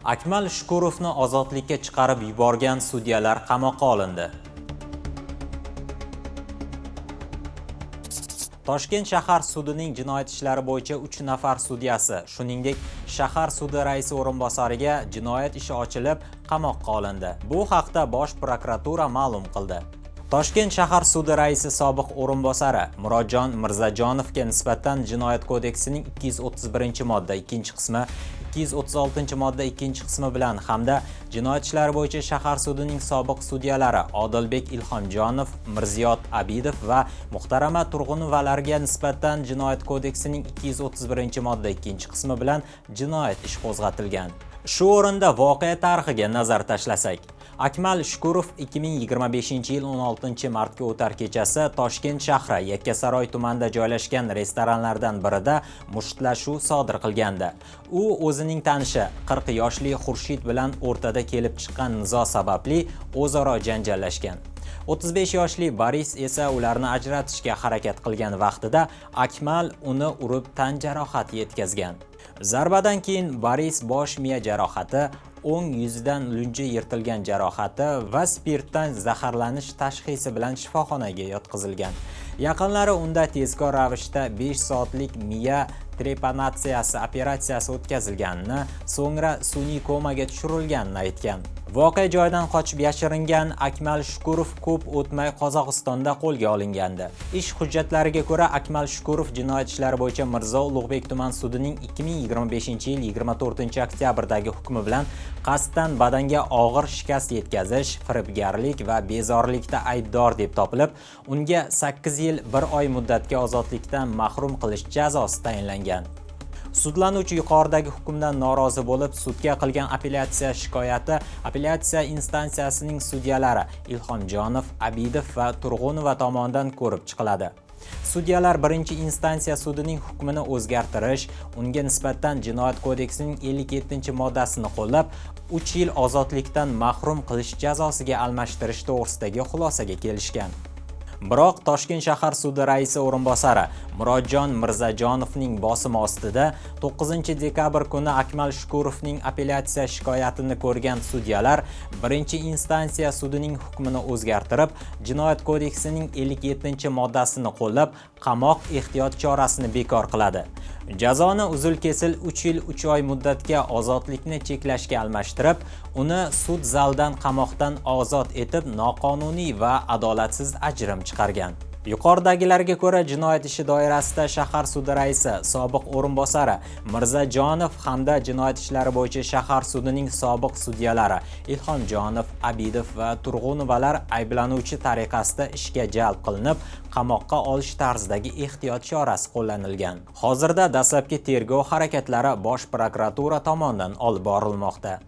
Akmal Shukurovni ozodlikka chiqarib yuborgan sudyalar qamoqqa olindi. Toshkent shahar sudining jinoyat ishlari bo'yicha 3 nafar sudyasi, shuningdek, shahar sudi raisi o'rinbosariga jinoyat ishi ochilib, qamoqqa olindi. Bu haqda Bosh prokuratura ma'lum qildi. Toshkent shahar sudi raisi sobiq o'rinbosari Murodjon Mirzajonovga nisbatan Jinoyat kodeksining 231-modda 2-qismi, 236-modda 2-qismi bilan hamda jinoyat ishlari bo'yicha shahar sudining sobiq sudyalari Odilbek Ilhomjonov, Mirziyod Abidov va Muhtarama Turg'unovalarga nisbatan Jinoyat kodeksining 231-modda 2-qismi bilan jinoyat ishi qo'zg'atilgan. Shu o'rinda voqea tarixiga nazar tashlasak. Akmal Shukurov 2025-yil 16-martga o'tar kechasi Toshkent shahri Yakkasaroy tumanida joylashgan restoranlardan birida mushtlashuv sodir qilgandi. U o'zining tanishi 40 yoshli Xurshid bilan o'rtada kelib chiqqan nizo sababli o'zaro janjallashgan. 35 yoshli Boris esa ularni ajratishga harakat qilgan vaqtida Akmal uni urib tan jarohati yetkazgan. Zarbadan keyin Boris bosh miya jarohati, o'ng yuzidan lunji yirtilgan jarohati va spirtdan zaharlanish tashxisi bilan shifoxonaga yotqizilgan. Yaqinlari unda tezkor ravishda 5 soatlik miya trepanatsiyasi operatsiyasi o'tkazilganini, so'ngra sun'iy komaga tushirilganini aytgan. Voqea joyidan qochib yashiringan Akmal Shukurov ko'p o'tmay Qozog'istonda qo'lga olingandi. Ish hujjatlariga ko'ra, Akmal Shukurov jinoyat ishlari bo'yicha Mirzo Ulug'bek tuman sudining 2025-yil 24-oktyabrdagi hukmi bilan qasddan badanga og'ir shikast yetkazish, firibgarlik va bezorilikda aybdor deb topilib, unga 8 yil 1 oy muddatga ozodlikdan mahrum qilish jazosi tayinlangan. Sudlanuvchi yuqoridagi hukmdan norozi bo'lib, sudga qilgan apellyatsiya shikoyati apellyatsiya instansiyasining sudyalari Ilhomjonov, Abidov va Turg'unova tomonidan ko'rib chiqiladi. Sudyalar birinchi instansiya sudining hukmini o'zgartirish, unga nisbatan Jinoyat kodeksining 57-moddasini qo'llab, 3 yil ozodlikdan mahrum qilish jazosiga almashtirish to'g'risidagi xulosaga kelishgan. Biroq Toshkent shahar sudi raisi o'rinbosari Murodjon Mirzajonovning bosimi ostida 9-dekabr kuni Akmal Shukurovning apellyatsiya shikoyatini ko'rgan sudyalar birinchi instansiya sudining hukmini o'zgartirib, Jinoyat kodeksining 57-moddasini qo'llab, qamoq ehtiyot chorasini bekor qiladi. Jazoni uzil-kesil 3 yil 3 oy muddatga ozodlikni cheklashga almashtirib, uni sud zalidan qamoqdan ozod etib, noqonuniy va adolatsiz ajrim chiqargan. Yuqoridagilarga ko'ra, jinoyat ishi doirasida shahar sudi raisi sobiq o'rinbosari Mirzajonov hamda jinoyat ishlari bo'yicha shahar sudining sobiq sudyalari Ilhomjonov, Abidov va Turg'unovalar ayblanuvchi tariqasida ishga jalb qilinib, qamoqqa olish tarzidagi ehtiyot chorasi qo'llanilgan. Hozirda dastlabki tergov harakatlari Bosh prokuratura tomonidan olib borilmoqda.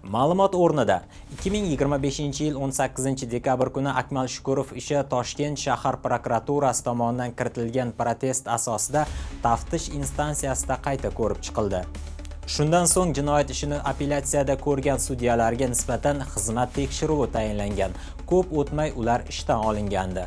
Ma'lumot o'rnida, 2025-yil 18 dekabr kuni Akmal Shukurov ishi Toshkent shahar prokuraturasi tomonidan kiritilgan protest asosida taftish instansiyasida qayta ko'rib chiqildi. Shundan so'ng jinoyat ishini apellyatsiyada ko'rgan sudyalarga nisbatan xizmat tekshiruvi tayinlangan. Ko'p o'tmay ular ishdan olingandi.